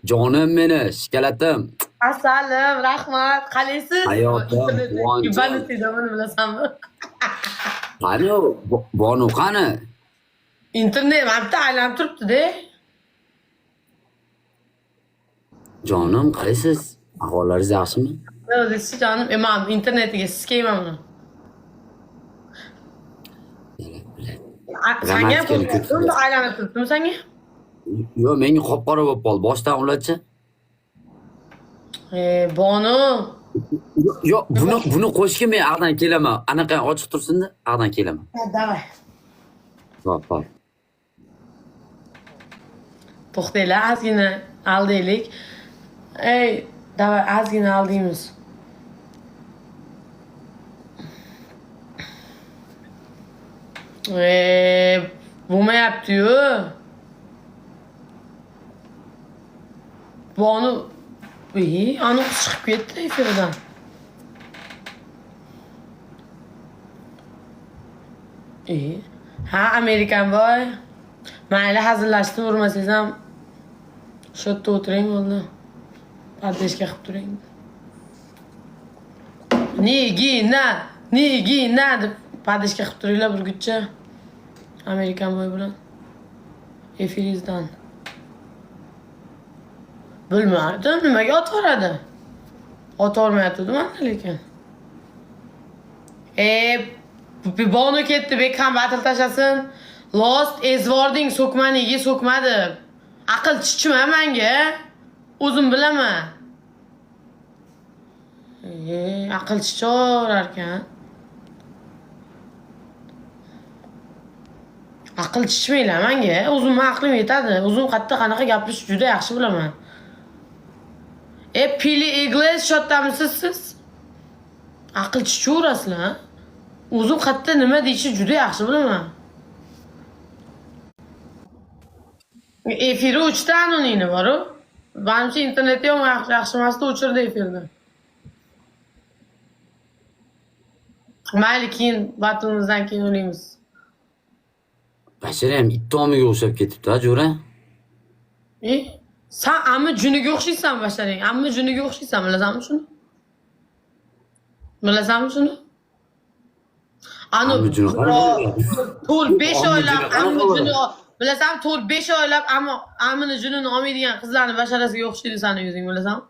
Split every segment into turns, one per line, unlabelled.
Jonim meni, shikalatim.
Asalim, rahmat. Qalaysiz?
Hayotim, quvonchim.
Yubanib buni bilasanmi?
Qani u? Bonu qani?
Internet mana bitta aylanib turibdi-da.
Jonim, qalaysiz? Ahvollaringiz yaxshimi?
O'zingiz jonim, man internetiga siz kelman buni. Sanga ham
Romantikani
ko'rsatyaptimi? Aylanib turibdimi sanga?
Yo'q, menga qop-qora bo'lib qoldi. Boshdan ulatchi.
E, Bonu.
Yo'q, buni qo'shga men ag'dan kelaman. Anaqa ochiq tursin-da, ag'dan kelaman.
Давай.
Hop, hop.
To'xtanglar, ozgina aldaylik. Ey, давай ozgina aldaymiz. E, bo'lmayapti-yu. Bonu, ey, anu qiz chiqib ketdi efirdan. Ey, ha, Amerikan boy. Mayli, hazillashdim, urmasangiz ham shu yerda o'tiring bo'ldi. Podдержка qilib turing. Nigina, Nigina deb podдержка qilib turinglar burgutcha. Amerikan boy bilan. Efiringizdan. Bilmadim, nimaga otvoradi? Otvormayotgandi manda lekin. E, Bonu ketdi, Bekham battle tashlasin. Lost ezvording so'kmaniga so'kmadi. Aql chichma menga. O'zim bilaman. E, aql chichaverarkan. Aql chichmanglar menga. O'zimni aqlim yetadi. O'zim qayerda qanaqa gapirishni juda yaxshi bilaman. E, Pili Igles shotdamisiz siz? Aql chichaverasizlar. Ha? O'zim qayerda nima deyishni juda yaxshi bilaman. Efiri o'chdi anoningni boru. Manimcha interneti ham yaxshi emasdi, o'chirdi efirni. Mayli, keyin battle'imizdan keyin o'ylaymiz.
Bashar ham it tomiga o'xshab ketibdi, ha, jo'ra.
E, san ammi juniga o'xshaysan basharing. Ammi juniga o'xshaysan, bilasanmi shuni? Bilasanmi shuni? Anu
Ammi juni qanaqa
4-5
Ammi
oylab
juni qanaqa
ammi
bo'ladi?
juni bilasanmi 4-5 oylab ammi ammini junini olmaydigan qizlarni basharasiga o'xshaydi sani yuzing bilasanmi?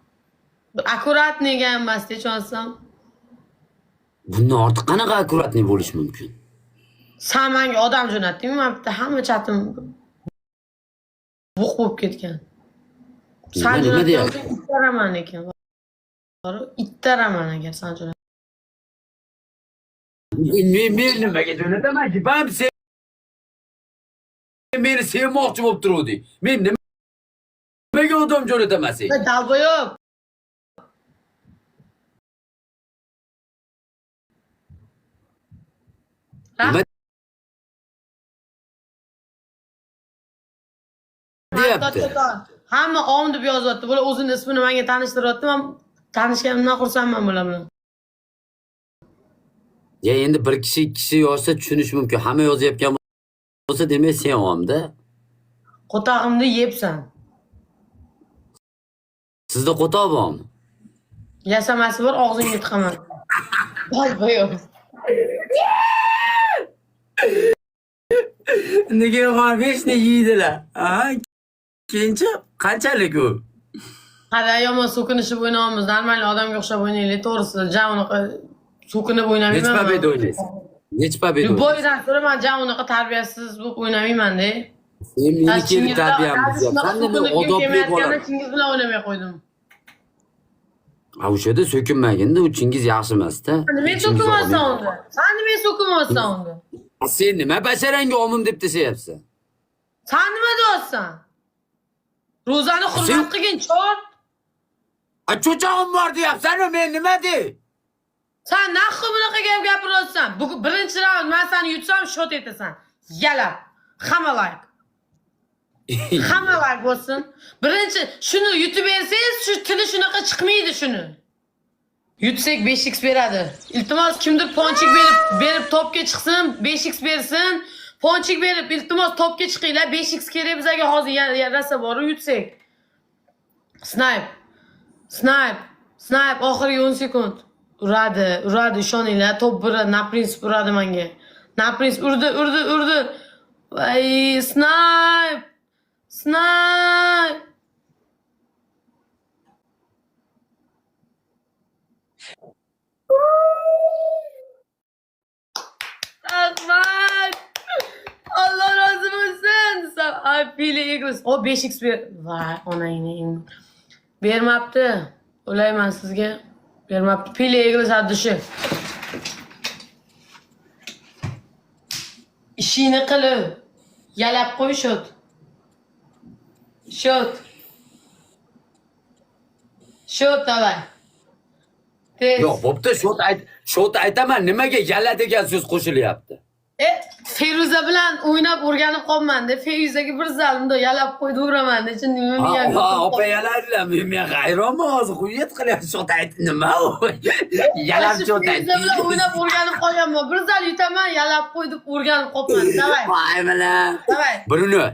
Bir akkuratniy emas, ishonsam.
Bundan ortiq qanaqa akkuratniy bo'lish mumkin?
San menga odam jo'natdingmi? Man bitta hamma chatim buq bo'lib ketgan. San
Nima
jo'natgan
deyapti?
bo'lsang ittaraman ekan. Ittaraman agar san jo'nat.
Men nimaga jo'nataman ki? Ben sen meni sevmoqchi bo'lib turuvding. Men nimaga odam jo'nataman sen?
Dalboyob.
Nima deyapti?
Hamma om deb yozyapti. Bular o'zini ismini menga tanishtiryapti. Men tanishganimdan xursandman bular bilan.
Ya endi bir kishi, ikki kishi yozsa tushunish mumkin. Hamma yozayotgan bo'lsa, demak sen omda.
Qo'tog'imni yebsan.
Sizda qo'toq bormi?
Yasamasi bor, og'zingga tiqaman. Dalboyob.
Nega beshni yeydilar? Ha? Keyinchi qanchalik u?
Qara, yomon so'kinishib o'ynaymiz. Normal odamga o'xshab o'ynaylik, to'g'risi. Ja unaqa so'kinib o'ynamayman.
Necha
man.
победа o'ynaysiz? Necha победа o'ynaysiz?
Любой dan so'ra, man ja unaqa tarbiyasiz bo'lib o'ynamayman-da.
Sen meni kelib tarbiyamni buzyapsan, nima odobli bola.
Chingiz bilan o'ynamay qo'ydim.
Ha, o'shada so'kinmaginda, u Chingiz yaxshi emas-da.
Nima
Chingiz
so'kinmayapsan
og'am.
unda? San nima so'kinmayapsan unda?
Sen nima basharangga omim deb tashlayapsan?
San nima deyapsan? Ro'zani hurmat
Sen-
qilgin, chor.
A cho'chog'im bor deyapsan-ku, men nima dey?
San naqi bunaqa gap gapiryapsan? Bugun birinchi raund men seni yutsam shot etasan. Yalab. Hamma like. Hamma like bo'lsin. Birinchi shuni yutib bersangiz, shu tili shunaqa chiqmaydi shuni. Yutsak 5x beradi. Iltimos kimdir ponchik berib topga chiqsin, 5x bersin. Ponchik berib iltimos topga chiqinglar, 5x kerak bizga hozir rosa bor yutsak. Snipe. Snipe. Snipe oxirgi 10 sekund. Uradi, uradi, ishoninglar. Top 1 на принцип uradi menga. На принцип urdi, urdi, urdi. Voy, snipe. Snipe. Rahmat. Alloh rozi bo'lsin. Ay, Pili Eagles. O 5x ber. Voy, onangni. Bermabdi. Ulayman sizga. Bermabdi. Pili Eagles от души. Ishingni qilib. Yalab qo'y shot. Shot. Shot давай. Tez.
Yo'q, bo'pti, shot ayt, shot aytaman, nimaga yala degan so'z qo'shilyapti?
E, Feruza bilan o'ynab o'rganib qolmanda. Feruzaga bir zal bunday yalab qo'ydi uraman. Tushundingmi?
Ha,
Miyamga
ha, opa yalardilar. Men hayronman hozir, quyet qilyapti, shot ayt, nima u? Yalab shot ayt.
Feruza bilan o'ynab o'rganib qolganman. Bir zal yutaman, yalab qo'y deb o'rganib qolman. Давай.
Voy bilan.
Давай.
1-0.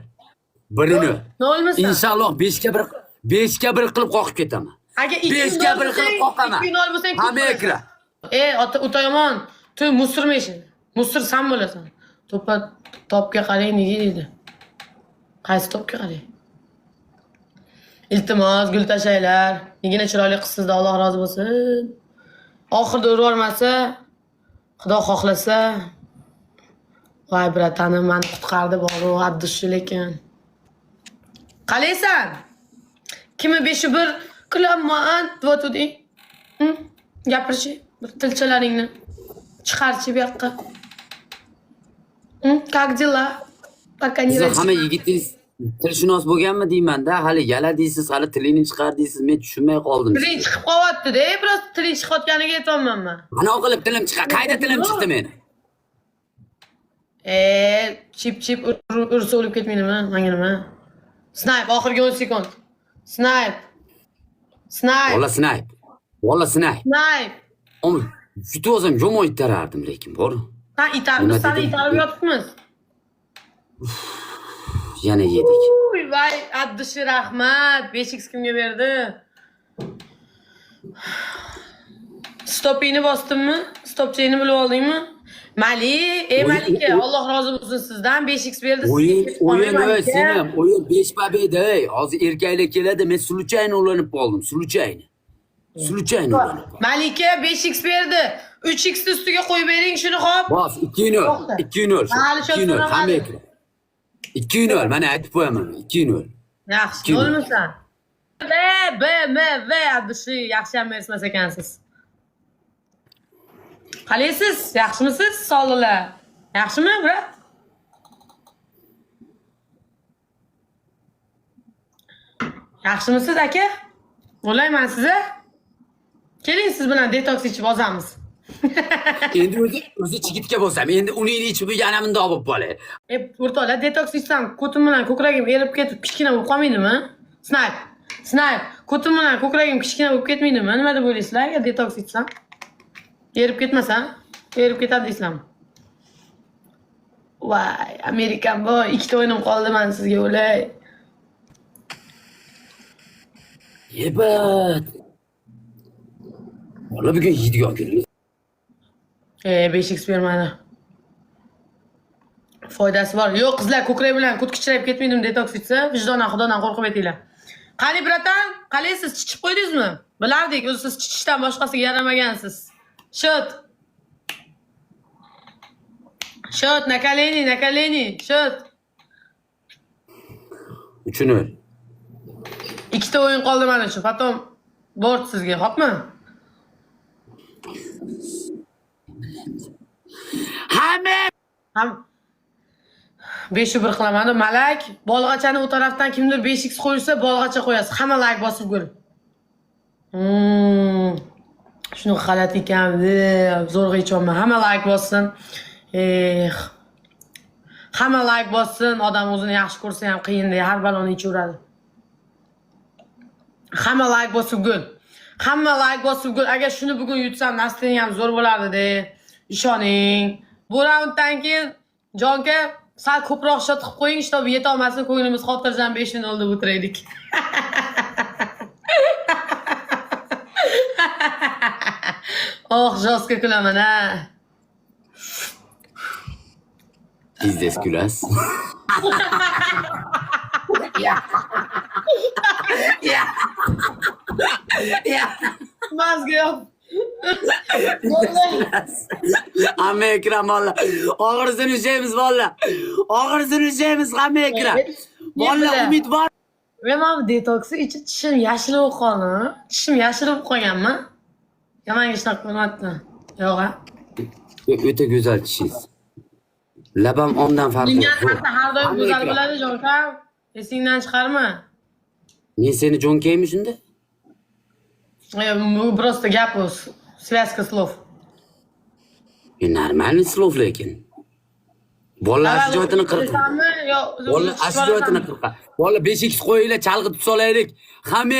1-0.
Nolmisan?
Inshaalloh 5 ga 1 5 ga 1 qilib qoqib ketaman.
Agar
5 ga 1 qilib qoqaman.
2-0 bo'lsang,
Hamma ekran.
E, ota o'ta yomon. Tu мусор meshin. Мусор san bo'lasan. To'pa topga qarang nega deydi. Qaysi topga qarang? Iltimos, gul tashlaylar. Nigina chiroyli qizsizda Alloh rozi bo'lsin. Oxirida urib yubormasa, Xudo xohlasa, voy братан im meni qutqardi boru, от души lekin. Qalaysan? Kimi 5-1 qilaman deyotganding? Gapirchi, bir tilchalaringni chiqarchi bu yoqqa. Как дела? Пока не
Siz hamma yigitingiz tilshunos bo'lganmi deyman-da, hali yala deysiz, hali tilingni chiqar deysiz, men tushunmay qoldim.
Tiling chiqib qolyapti-da, просто tiling chiqayotganiga aytyapman man.
Qanaqa qilib tilim chiqar? Qayda tilim chiqdi meni?
E, chip chip ursa o'lib ketmaydimi? Menga nima? Snipe oxirgi 10 sekund. Snipe. Snipe.
Valla snipe. Valla snipe.
Snipe.
Oğlum, yutib olsam yomon itarardim lekin, bor.
Ha, itarib,
Nima
sani
dedim?
itarib yotibmiz.
Yana yedik.
Uy, voy, от души rahmat. 5x kimga berdi? Stopingni bosdimmi? Stopchini bilib oldingmi? Mali, ey Malika, Alloh rozi bo'lsin sizdan 5x berdi. Sizga
O'yin,
ketib qolmang,
o'yin, ey,
Malika.
senim, o'yin 5 победа, ey. Hozir erkaklar keladi, men случайно ulanib qoldim, случайно. Случайно ulanib qoldim.
Malika 5x berdi. 3x ni ustiga qo'yib bering shuni hop.
Bos, 2-0,
To'xta.
2-0,
Hali shot
2-0, hamma
so'ramadim.
ekran. 2-0, mana aytib qo'yaman, 2-0.
Yaxshi,
Kim?
bo'lmisan. B, B, M, V от души yaxshi ham emas ekansiz. Qalaysiz? Yaxshimisiz? Sog'liqlar. Yaxshimi, брат? Yaxshimisiz, aka? O'layman sizni. Keling, siz bilan detoks ichib ozamiz.
Endi o'zi chigitga bo'lsam, endi uningni ichib yana bundoq bo'lib qolay.
E, o'rtoqlar, detoks ichsam, ko'tim bilan ko'kragim erib ketib, kichkina bo'lib qolmaydimi? Snipe. Snipe. Ko'tim bilan ko'kragim kichkina bo'lib ketmaydimi? Nima deb o'ylaysizlar, agar detoks ichsam? Erib ketmasa, erib ketadi deysizlarmi? Voy, Amerikan boy, ikkita o'yinim qoldi man sizga o'lay.
Yebat. Valla bugun yeydigan kunimiz.
E, 5x bermadi. Foydasi bor. Yo'q, qizlar, ko'krak bilan ko't kichrayib ketmaydimi detoks ichsa? Vijdonan Xudodan qo'rqib aytinglar. Qani братан, qalaysiz? Chichib qo'ydingizmi? Bilardik, o'zi siz chichishdan boshqasiga yaramagansiz. Shot. Shot, на колени, на колени. Shot.
3-0.
Ikkita o'yin qoldi mana shu. Потом bort sizga, hopmi?
Hamma
Ham 5 1 qilaman. Malak, bolg'achani u tarafdan kimdir 5x qo'ysa, bolg'acha qo'yasiz. Hamma like bosib ko'r. Shunaqa g'alati ekan, zo'rg'a ichyapman. Hamma like bossin. Eh. Hamma like bossin, odam o'zini yaxshi ko'rsa ham qiyinda, har baloni ichaveradi. Hamma like bosib gul. Hamma like bosib gul. Agar shuni bugun yutsam, настроение ham zo'r bo'lardi-de. Ishoning. Bu raunddan keyin Jonka sal ko'proq shot qilib qo'ying, чтобы yetolmasin, ko'nglimiz xotirjam 5-0 deb o'tiraylik. Oh, жёстко kulaman ha.
Пиздец kulasiz. Ya. Ya. Ya.
Mazga yo'q.
Hamma ekran valla. Og'irisini ushlaymiz valla. Og'irisini ushlaymiz hamma ekran. Valla umid bor.
Men mana bu detoksi ichib tishim yashil bo'lib qoldi. Tishim yashil bo'lib qolganmi? Yomon shunaqa ko'rinyapti. Yo'q a?
O'ta go'zal tishingiz. Labam ondan farqi
Dunyo
yo'q.
har doim
Hamma
go'zal
ekran.
bo'ladi, Jonkam. Esingdan chiqarma.
Men seni jo'nkaymi shunda?
Bu просто gap u, связка слов.
Нормальный слов lekin. Bolalar shu joyini qirq.
Bilasanmi? Yo,
Bolalar shu joyini qirqa. Bola 5x qo'yinglar, chalg'itib solaylik. Hamma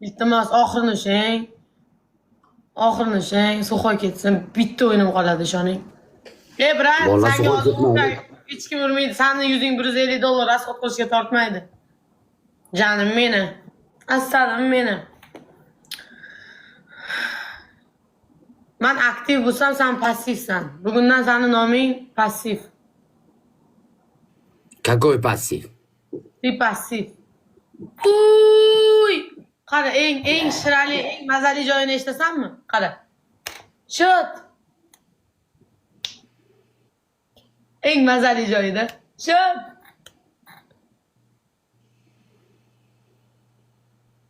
Iltimos, oxirini ushlang. Oxirini ushlang, сухой ketsin. Bitta o'yinim qoladi, ishoning. Ey, брат,
Bola
sanga
сухой
hozir
ketmaydi.
Hech kim urmaydi. Sani yuzing $150 расход qilishga tortmaydi. Janim meni. Assalim meni. Man aktiv bo'lsam, sen passivsan. Bugundan sani noming passiv.
Какой passiv?
Ты passiv. Uy! Qara, eng eng shirali, eng mazali joyini eshitasanmi? Qara. Shot. Eng mazali joyida. Shot.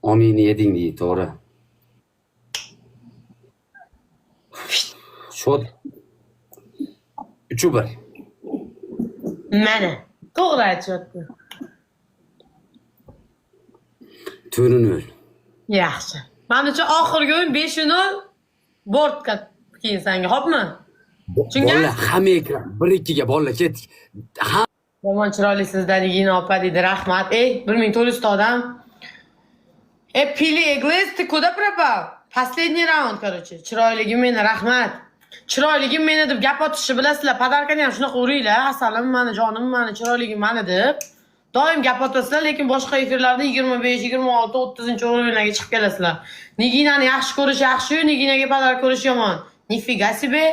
Omini yeding deydi, to'g'ri. Shot 3-1.
Mana. To'g'ri aytishyapti.
4-0.
Yaxshi. Manimcha oxirgi o'yin 5-0 bortga keyin senga, xo'pmi? Tushungan?
Bola hamma ekran 1-2 ga bola ketdik. Ha.
Yomon chiroylisiz Nigina opa deydi. Rahmat. Ey, 1400 ta odam. Ey, Pili Eglis, ты куда пропал? Последний раунд, короче. Chiroyligim meni, rahmat. Chiroyligim meni deb gap otishni bilasizlar. Подарка ni ham shunaqa uringlar. Asalim mani, jonim mani, chiroyligim mani deb. Doim gap otasizlar, lekin boshqa efirlarda 25, 26, 30 o'rinlarga chiqib kelasizlar. Niginani yaxshi ko'rish yaxshi, Niginaga подарка ko'rish yomon. Нифига себе.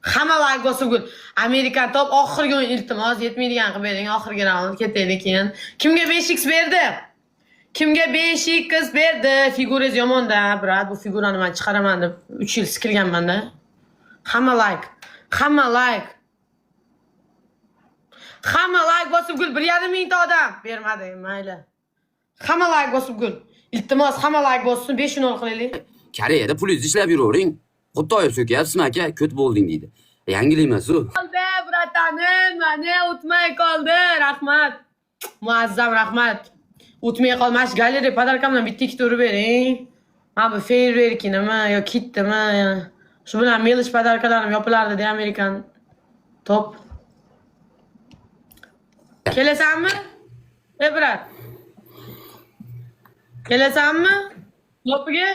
Hamma layk bosib gul. Amerikan top oxirgi o'yin, iltimos, yetmaydigan qilib bering, oxirgi raund ketaylik keyin. Kimga 5x berdi? Kimga 5x berdi? Figurangiz yomonda, брат, bu figurani men chiqaraman deb 3 yil sikilganman-da. Hamma layk. Hamma layk. Hamma layk bosib gul, 1,5 mingta odam bermadi, mayli. Hamma layk bosib gul. Iltimos, hamma layk bossin, 5-0 qilaylik.
Koreyada pulingizni ishlab yuravering. Xuddi so'kyapsizmi aka, ko't bo'lding deydi. Yangilik emas u.
Qoldi, братан im, mani o'tmay qoldi. Rahmat. Muazzam rahmat. O'tmay qolmash galereya подарка mdan bitta ikkita urib bering. Mana bu фейерверки nima yo kitdimi? Shu bilan мелочь подарка larim yopilardi-da Amerikan top. Kelasanmi? Ey, брат. Kelasanmi? Topiga?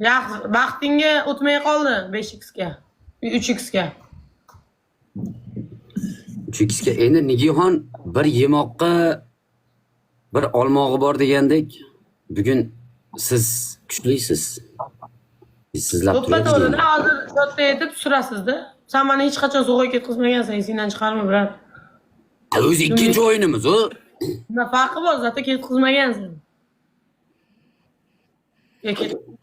Yaxshi, baxtingga o'tmay qoldi 5x ga. 3x ga.
3x ga endi Nigixon bir yemoqqa bir olmog'i bor degandek, bugun siz kuchlisiz. Biz sizlab
To'ppa
turamiz.
to'g'ri, hozir shotda yetib surasizda. Sen meni hech qachon sug'oy ketqizmagansan, esingdan chiqarma, брат.
O'zi ikkinchi o'yinimiz u.
Nima farqi bor, зато ketqizmagansan. Yo,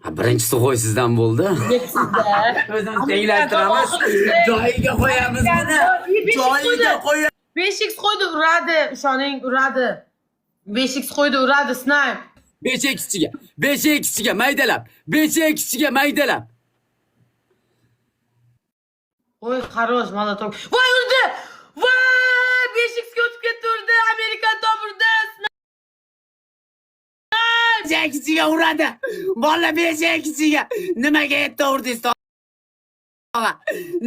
Ha, birinchisi qo'y sizdan bo'ldi.
Ketsizda.
O'zimiz tenglashtiramiz. Joyiga qo'yamiz buni. Joyiga qo'yamiz.
5x qo'ydi, uradi, ishoning, uradi. 5x qo'ydi, uradi, snipe.
5 ichiga. 5 ichiga maydalab. 5 ichiga maydalab.
Voy, хорош, молоток. Voy, urdi! Voy, 5x ga o'tib ketdi, urdi. Amerikan top urdi.
5 ichiga uradi. Bola 5 ichiga. Nimaga yetti urdingiz tog'a?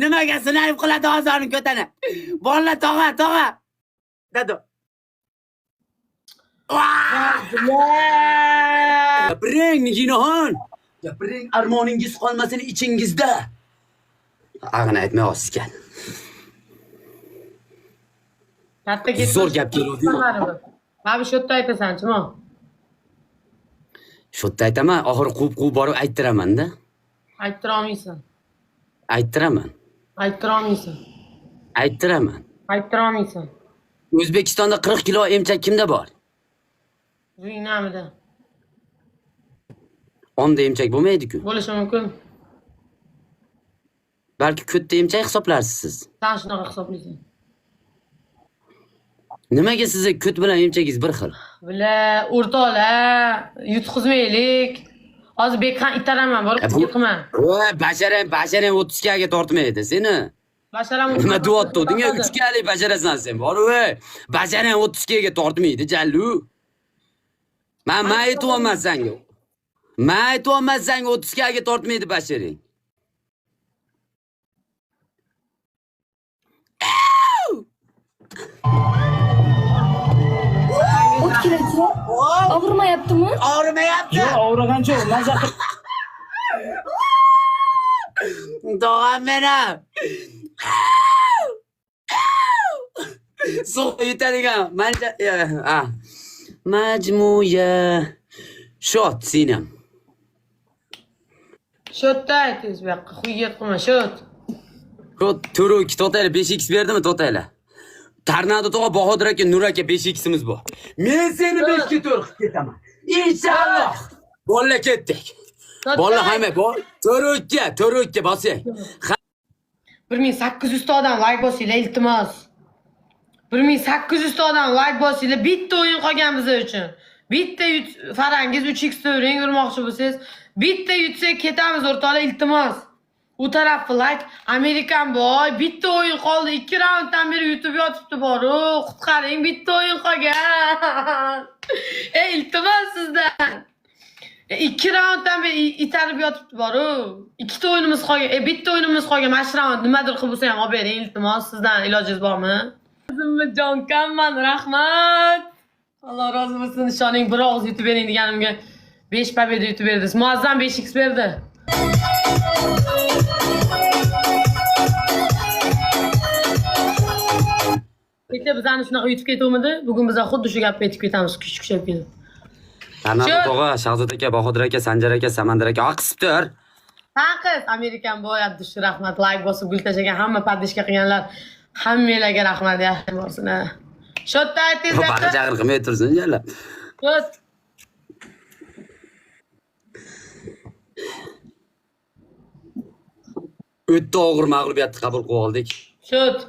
Nimaga sinayib qiladi ozoni ko'tani? Bola tog'a, tog'a. Dado. Gapiring, Niginaxon. Gapiring, armoningiz qolmasin ichingizda. Ag'ini aytmay ekan.
Katta ketdi.
Zo'r gap keluvdi.
Mana bu shu yerda aytasan, Chimo.
Shu yerda aytaman, oxiri quvib-quvib borib ayttiraman-da.
Ayttira olmaysan.
Ayttiraman.
Ayttira olmaysan.
Ayttiraman.
Ayttira olmaysan.
O'zbekistonda 40 kilo emchak kimda bor?
Buvingdanmidi?
Omda emchak bo'lmaydi-ku.
Bo'lishi mumkin.
Balki ko'tda emchak hisoblarsiz siz.
Sen shunaqa hisoblaysan.
Nimaga sizni ko't bilan emchagingiz bir xil?
Bila, o'rtoqlar, yutqizmaylik. Hozir Bekxon itaraman, borib qilma.
Voy, basharang, basharang 30 ga tortmaydi seni.
Basharam.
Nima deyapti? 3 galik basharasan sen. Bor voy. Basharang 30 ga tortmaydi, jallu. Men aytyapman senga. Men aytyapman senga 30 ga tortmaydi basharing.
O'tkilachi og'rimayaptimi?
Og'rimayapti.
Yo'q, og'rigan yo'q, maza qilib.
Tog'am meni. Suv yutadigan manja ha. Majmuya shot sinam.
Shotda aytingiz bu yoqqa, xuyyat qilma, shot.
Shot turu 2 to'tayla 5x berdimi to'tayla? Tornado tog'a, Bahodir aka, Nur aka 5x'imiz bor. Men seni 5 ga 4 qilib ketaman. Inshaalloh. Bolla ketdik. Bolla hamma bor. 4 2 4 2 bosing.
1800 ta odam like bosinglar, iltimos. 1800 ta odam like bosinglar, bitta o'yin qolgan biz uchun. Bitta yut Farangiz 3x to'ring urmoqchi bo'lsangiz, bitta yutsak ketamiz o'rtoqlar, iltimos. U tarafni like, Amerikan boy, bitta o'yin qoldi, 2 raunddan beri yutib yotibdi boru, qutqaring, bitta o'yin qolgan. Ey, iltimos sizdan. 2 raunddan beri itarib yotibdi boru. 2 ta o'yinimiz qolgan. Bitta o'yinimiz qolgan. Mana shu raund nimadir qilib bo'lsa ham olib bering, iltimos. Sizdan ilojingiz bormi? O'zimni jonkamman, rahmat. Alloh rozi bo'lsin. Ishoning, bir og'iz yutib bering deganimga 5 победа yutib berdingiz. Muazzam 5x berdi. Kecha bizani shunaqa yutib ketuvmidi? Bugun biz xuddi shu gapni aytib ketamiz, kuch kuchayib ketib.
Tornado tog'a, Shahzod aka, Bahodir aka, Sanjar aka, Samandar aka oqisibdir.
Tanqiz Amerikan boy Abdushu rahmat, like bosib gul tashlagan hamma поддержка qilganlar hammanglarga rahmat, yaxshi borsin. Ha. Shotda aytingiz.
Baqir chaqir qilmay tursin jalla.
Shot.
O'ta og'ir mag'lubiyatni qabul qilib oldik.
Shot.